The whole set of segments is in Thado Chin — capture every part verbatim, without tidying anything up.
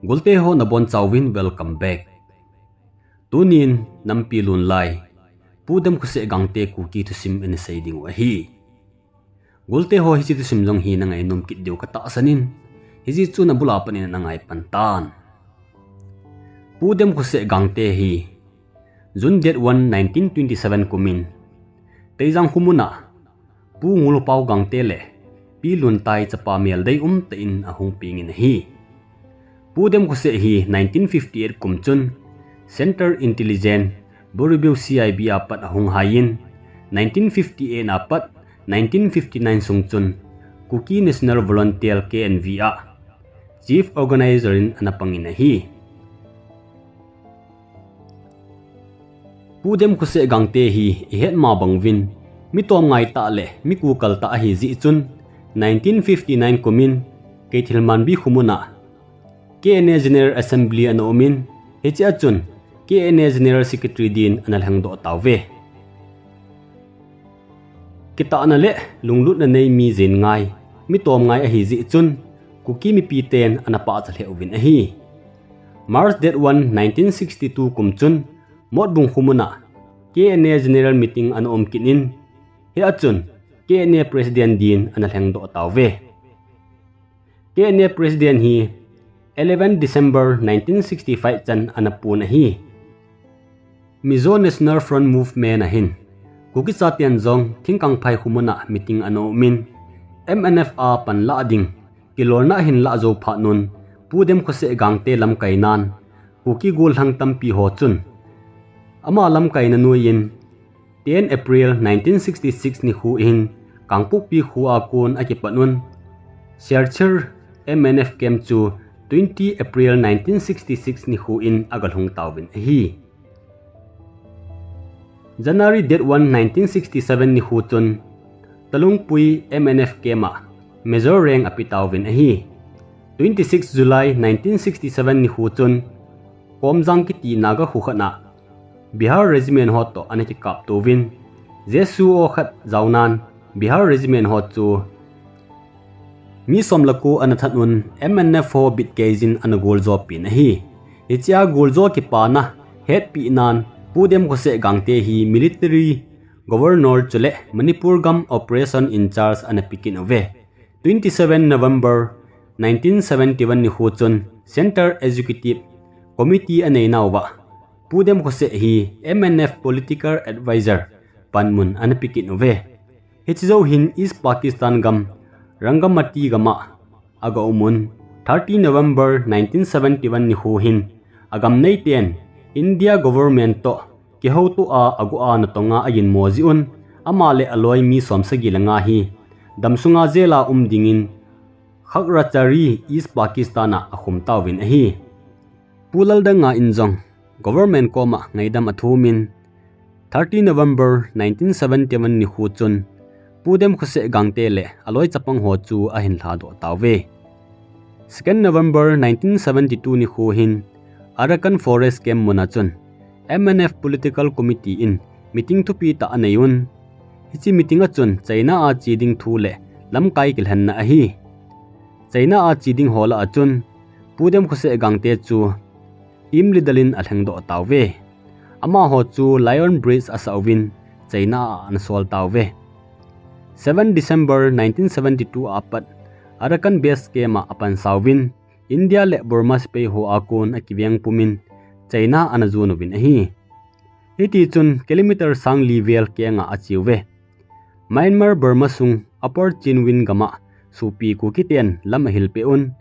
Golte ho nabonchauvin welcome back. Tunin nampi lun lai, Pu Demkhoseh Gangte Kuki thusim ina sei ding u ahi. Golte ho hiche thusim jong hi nangainom kit diu katahsan in, hijeh chun abul a pat in nangai pan tan. Pu Demkhoseh Gangte hi June date one, nineteen twenty-seven kum in Teijang khomun a Pu Ngulpao Gangte le Pi Luntai chapa mel deium tah in ahung peng in ahi. Pu Demkhoseh hi nineteen fifty-eight kum chun Central Intelligence Bureau, C I B a pat ahung hai in, nineteen fifty-eight a pat nineteen fifty-nine sung chun Kuki National Volunteer, K N V a Chief Organizer in ana pang in ahi. Pu Demkhoseh Gangte hi ihet ma bang uvin, mi tomngai tah le mi kukal tah ahi jeh chun, nineteen fifty-nine kum in Keithelmanbi khomun a K N A General Assembly ana um in, hiche a chun K N A General Secretary din ana lhengdoh tauve. Kitahna le lunglutna nei mi jeng ngai, mi tomngai ahi jeh chun, Kuki mipi ten ana pachat lheh uvin ahi. March date one, nineteen sixty-two kum chun Motbung khomun a K N A General Meeting ana um kit in, hia chun K N A President din ana lhengdoh tauve. K N A President hi eleven December nineteen sixty-five chan ana pon ahi. Mizo National Front Movement a hin Kuki chaten jong Thingkangphai khomun a meeting ana um in, M N F a panlah ding kilolna ahin lah jou phat un, Pu Demkhoseh Gangte lamkainan Kuki gollhang tampi ho chun ama lamkaina noiyin, ten April nineteen sixty-six nikho hin Kangpokpi kho a kon akipat un, Sialchar M N F camp chu twenty April nineteen sixty-six nikho in agalhung tauvin ahi. January date one, nineteen sixty-seven nikho chun Talungpui M N F camp a Major rank ape tauvin ahi. Twenty-six July nineteen sixty-seven nikho chun Komjang kiti Naga kho khat a Bihar Regiment ho toh ana kikapto uvin, J S U O khat jaonan Bihar Regiment ho chu mi som le ko ana that un, M N F ho bitkeijin ana goljo pen ahi. Hichea goljo kipana hetpeh nan Pu Demkhoseh Gangte hi Military Governor chule Manipur gam Operation in Charge ana pe kit uve. Twenty-seven November nineteen seventy-one nikho chun Central Executive Committee aneinauva Pu Demkhoseh hi M N F Political Advisor panmun ana pe kit uve. Hiche jou hin East Pakistan gam Rangamati gam a aga um un, thirty November nineteen seventy-one nikho hin agam neiten India Government toh kihoutoh a agu a natong a aginmo jeh un, ama le aloi mi som sagi le nga hi damsunga jail a um dingin Khakrachari, East Pakistan a akhum tauvin ahi. Pu Laldanga in jong Government koma ngaidam athumin, thirty November nineteen seventy-one nikho chun Pu Demkhoseh Gangte le aloi chapang ho chu ahin lhadoh tauve. Second November nineteen seventy-two nikho hin Arakan Forest Camp muna chun M N F Political Committee in meeting thupi tah anei un. Hiche meeting a chun China a che ding thu le lamkai kilhenna ahi. China a che ding ho lah a chun Pu Demkhoseh Gangte chu imli dalin alhengdoh tauve. Amaho chu Lion Bridge asah uvin China a ana sol tauve. Seven December nineteen seventy-two a pat Arakan Base Camp a apansa uvin, India le Burma sepai ho a kon akiveng pumin China ana jon uvin ahi. Hitichun kilometer sang li vel kenga ache uve. Myanmar Burma sung Upper Chindwin gam a sopi Kuki ten lam ahilpeh un,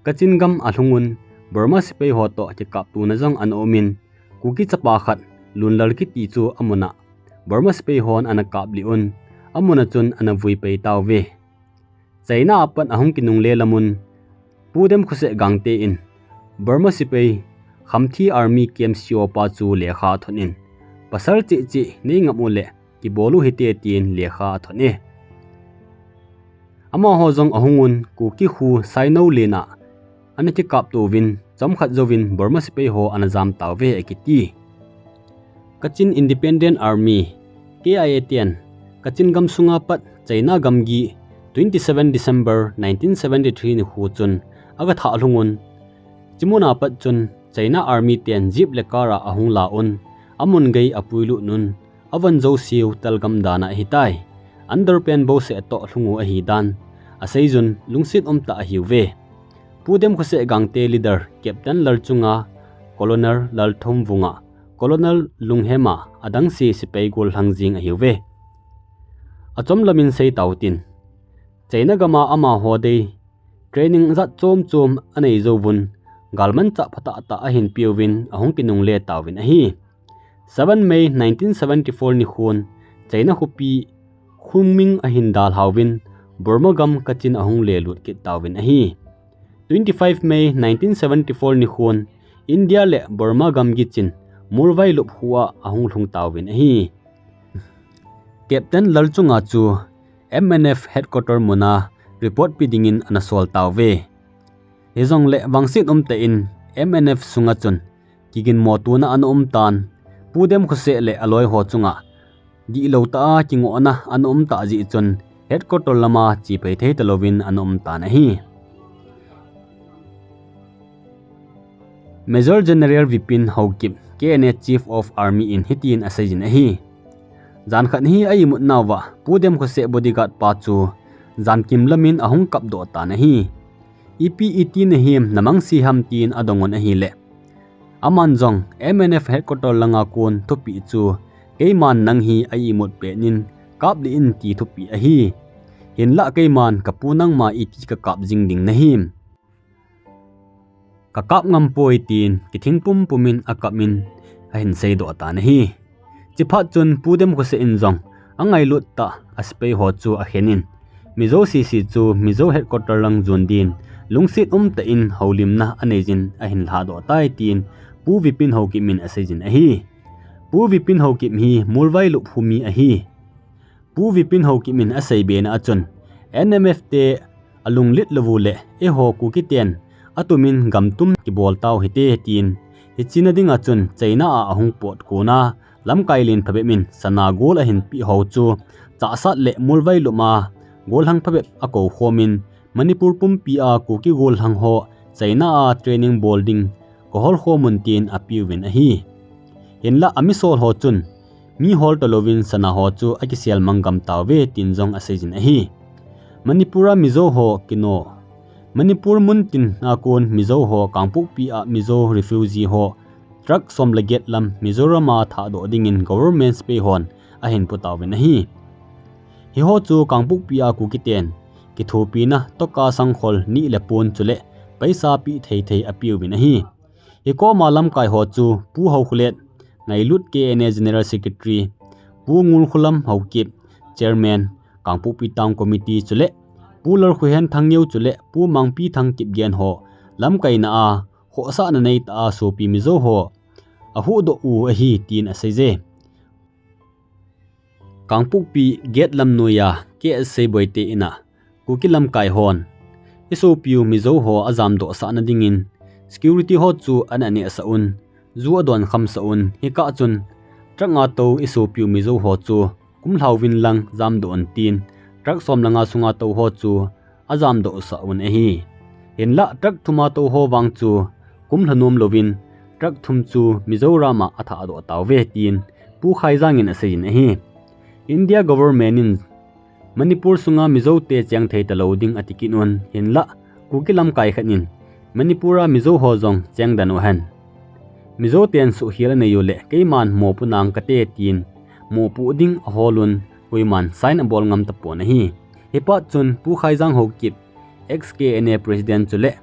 Kachin gam alhung un, Burma sepai ho toh kikaptona jong ana umin, Kuki chapa khat Lunlal kiti chu amun a Burma sepai hon ana kaplih un, amun a chun ana vuipai tauve. China a pat ahung kinungle lamun, Pu Demkhoseh Gangte in Burma sepai Khamti Army Camp C O pa chu lekha athot in, pasal cheh cheh neingam u le kibol u hite tin lekha athot e. Amaho jong ahung un Kuki kho Sainaw len a ana kikapto uvin, chomkhat jouvin Burma sepai ho ana jam tauve akiti. Kachin Independent Army, K I A ten Kachin gam sunga pat China gamgi twenty-seven December nineteen seventy-three nikho chun aga thalhung un, Chimuna pat chun China Army ten jeep le car a ahung la un, amun gei apuilut un, avon jouseu talgam dan a ahitai. Underpant bouseh toh lhung u ahi dan aseiyun, lungset umtah ahiuve. Pu Demkhoseh gangte leader Captain Lalchunga, Colonel Lalthumvunga, Colonel Lunghema, adangse sepai gollhang jeng ahiuve. Achomlam in seitautin, China gam a amaho dei training jat chom chom anei jouvun, galmanchah phatah tah ahin peuvin ahung kinungle tauvin ahi. Seven May nineteen seventy-four nikhon China khopi Kunming ahin dalhauvin, Burma gam Kachin ahung lelut kit tauvin ahi. Twenty-five May nineteen seventy-four nikhon India le Burma gam gichin Molvailup kho a ahung lhung tauvin ahi. Captain Lalchunga chu M N F headquarter muna report pe dingin ana sol tauve. Hijongle vangset umtah in M N F sunga chun kiginmo tona ana umtan, Pu Demkhoseh le aloiho chunga dihlou tah a kingohna ana umtah jeh chun headquarter lama chepai thei talouvin ana umtan ahi. Major General Vipin Haokip, K N A Chief of Army in hitin aseijin ahi. Jankhat hi a-imut nauva Pu Demkhoseh bodyguard pa chu jankim lamin ahung kapdoh tan ahi. Ipi iti nahim, namangse ham tin adongun ahile, aman jong M N F headquarter langa kon thupeh chu, keiman nang hi a-imut pet in kap lih in ti thupeh ahi. Hinlah keiman kapu nangma iti kakap jing ding nahim. Kakap ngampoi tin kithing pumpum in akap in ahin seidoh tan ahi. Chiphat chun Pu Demkhoseh in jong angailut tah a sepai ho chu akhen in, Mizo sese chu Mizo headquarter lang jon din lungset umtah in houlimna aneijin ahin lhadoh tai tin Pu Vipin Haokip in aseijin ahi. Pu Vipin Haokip hi Molvailup khomi ahi. Pu Vipin Haokip in asei bena a chun, N M F te alunglet lou u le eiho Kuki ten atumin gamtum kibol tau hite tin, hiche na dinga chun China a ahung pot kona lamkai len phabep in sana gol ahin peh ho chu Chassad le Molvailup a gollhang phabep akou khomin, Manipur pumpi a Kuki gollhang ho China a training bol ding kihol khom un tin apeuvin ahi. Hinlah amisol ho chun mi hol talouvin sana ho chu akisel mang gam tauve tin jong aseijin ahi. Manipur a Mizo ho kino. Manipur muntin a kon Mizo ho Kangpokpi a Mizo refugee ho truck som le get lam Mizoram a thahdoh dingin government sepai hon ahin pu tauvin ahi. Hiho chu Kangpokpi a Kuki ten kithopina toka sangkhol ni le pon chule paisa pe thei thei apeuvin ahi. Hikoma lamkai ho chu Pu Haokholet, ngailut K N A General Secretary, Pu Ngulkholam Haokip, Chairman, Kangpokpi Town Committee chule Pu Lalkhohen Thangngeo chule Pu Mangpithang Kipgen ho lamkaina a khohsahna neitah a sopi Mizo ho ahuhdoh u ahi tin aseije. Kangpokpi gate lam noiya K S Seiboite in a Kuki lamkai hon, isopiu Mizo ho ajamdohsahna dingin security ho chu ana nehsah un, ju adon khamsah un, hikah chun truck nga tou isopiu Mizo ho chu kumlhauvin lang jamdoh un tin, truck som le nga sunga tou ho chu ajamdohsah un ahi. Hinlah truck thum a tou ho vang chu kumlha nom louvin, truck thum chu Mizoram a athahdoh tauve tin Pu Khaijang in aseijin ahi. India government in Manipur sunga Mizo te cheng thei talou ding ati kit un, hinlah Kuki lamkai khat in Manipur a Mizo ho jong cheng den uhen, Mizo ten suhkhel anei u le keiman mopo nang kate tin mopo ding ahol un, koiman sign abol ngam tapon ahi. Hipat chun Pu Khaijang Haokip, ex K N A President chule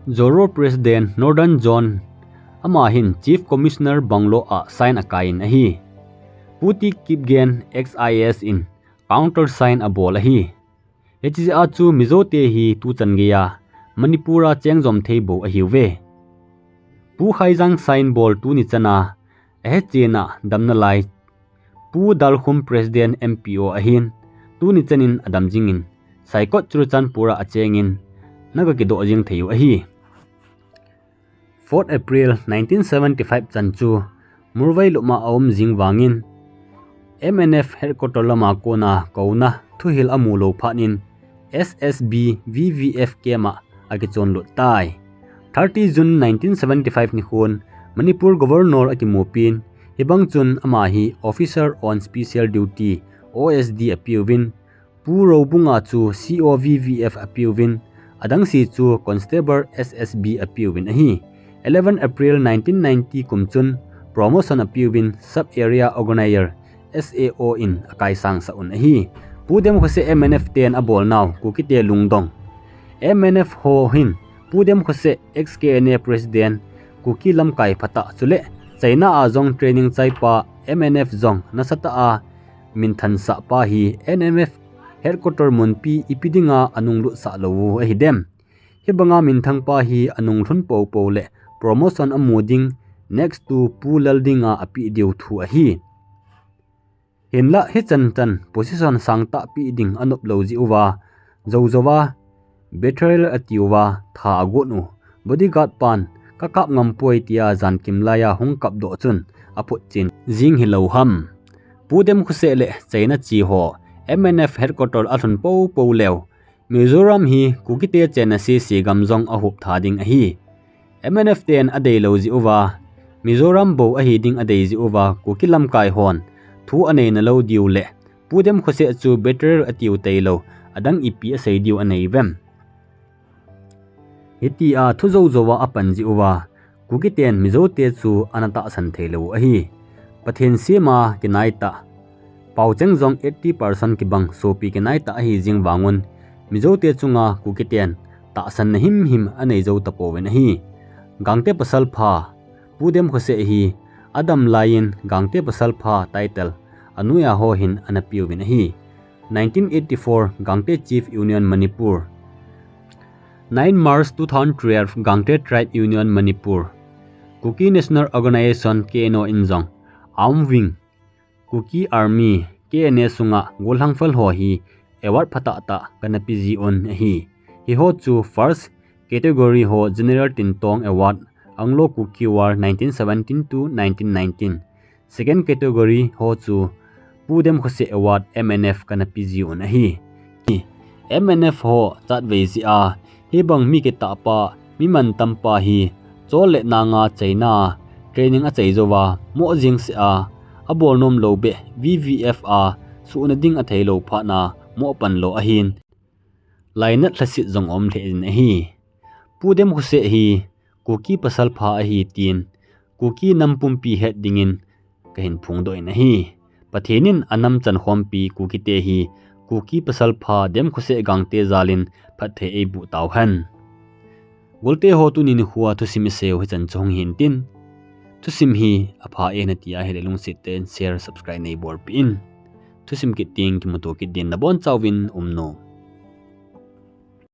Zollur President Northern Zone, ama hin Chief Commissioner bungalow a sign akaiyin ahi. Pu T Kipgen, ex I A S in counter sign abol ahi. Hiche jeh a chu Mizo te hi tuchan geiya Manipur a cheng jom thei bou ahiuve. Pu Khaijang sign bol tuni chana ahechen a damna lai Pu Dalkhum President M P O ahin, tuni chanin adam jingin Saikot Churachandpur a achengin naga kidoh jing thei u ahi. Fourth April nineteen seventy-five chan chu Molvailup a aum jing vangin M N F headquarter lama kona kouna thuhil amu lou phat in S S B V V F camp a akichon lut tai. Thirty June nineteen seventy-five nikhon Manipur Governor akimupin, hibang chun ama hi Officer on Special Duty, O S D apeuvin, Pu Robunga chu C O V V F apeuvin, adangse chu Constable S S B apeuvin ahi. Eleven April nineteen ninety kum chun promotion apeuvin Sub Area Organizer, S A O in akaisangsah un ahi. Pu Demkhose M N F ten abolnau Kukite lungdong. M N F ho hin Pu Demkhose, ex K N A President, Kuki lamkai phatah chule China a jong training chaipa, M N F jong nasatah a minthansahpa hi N M F headquarter munpi ipi dinga anunglutsah lou u ahidem? Hibanga minthangpa hi anunglhun poupou le promotion amu ding next to Pu Laldinga apeh diu thu ahi. Hinlah hichan chan position sangtah peh ding anop lou jeh uva, joujouva betrayal atiuva tha agot u, bodyguard pan kakap ngampoi tia jankim laiya hung kapdoh chun aphutchen jing hilou ham? Pu Demkhose le China che ho M N F headquarter alhun poupou leu, Mizoram hi Kukite chenna sese gam jong ahup tha ding ahi. M N F ten adeilou jeh uva, Mizoram bou ahi ding adei jeh uva, Kuki lamkai hon thu aneina lou diu le Pu Demkhose chu betrayal atiu tailou, adang ipi asei diu aneiuvem? Hitia thu joujouva apan jeh uva, Kukiten Mizote chu ana tahsan theilou ahi. Pathen sema kinaitah, paocheng jong eighty percent kibang sopi kinaitah ahijeng vangun, Mizote chunga Kukiten tahsanna himhim aneijou tapouvin ahi. Gangte pasalpha Pu Demkhose hi adam laiyin Gangte pasalpha title anoiya ho hin anapeuvin ahi. Nineteen eighty-four Gangte Chief Union Manipur, nine March two thousand twelve Gangte Tribe Union Manipur, Kuki National Organization, K N O in jong Armed Wing, Kuki Army, K N A sunga gollhangfal ho hi award phatahtah kana peji un ahi. Hiho chu first category ho General Tintong Award, Anglo-Kuki War nineteen seventeen to nineteen nineteen, second category ho chu Pu Demkhose Award, M N F kana peji un ahi. M N F ho chatvei jeh a hibang mi kitahpa, mi mantampa hi chol le nanga China training achaijouva moh jengsea, abolnom lou beh V V F a suhna ding atheilou phatna mohpan lou ahin, lainat lhaset jong aum lheh in ahi. Pu Demkhose hi Kuki pasalpha ahi tin Kuki nam pumpi het dingin kahin phongdoh in ahi. Pathen in anam chankhompi Kukite hi Kuki pasalpha Demkhose Gangte jalin phatthei eiboh tauhen. Golte ho tuni nikhoa thusim iseiu hichan chu hung hintin, thusim hi apha e nati ahile lungset tah in share, subscribe neibolpeh in. Thusim kit teng kimuto kit din nabonchauvin umnom.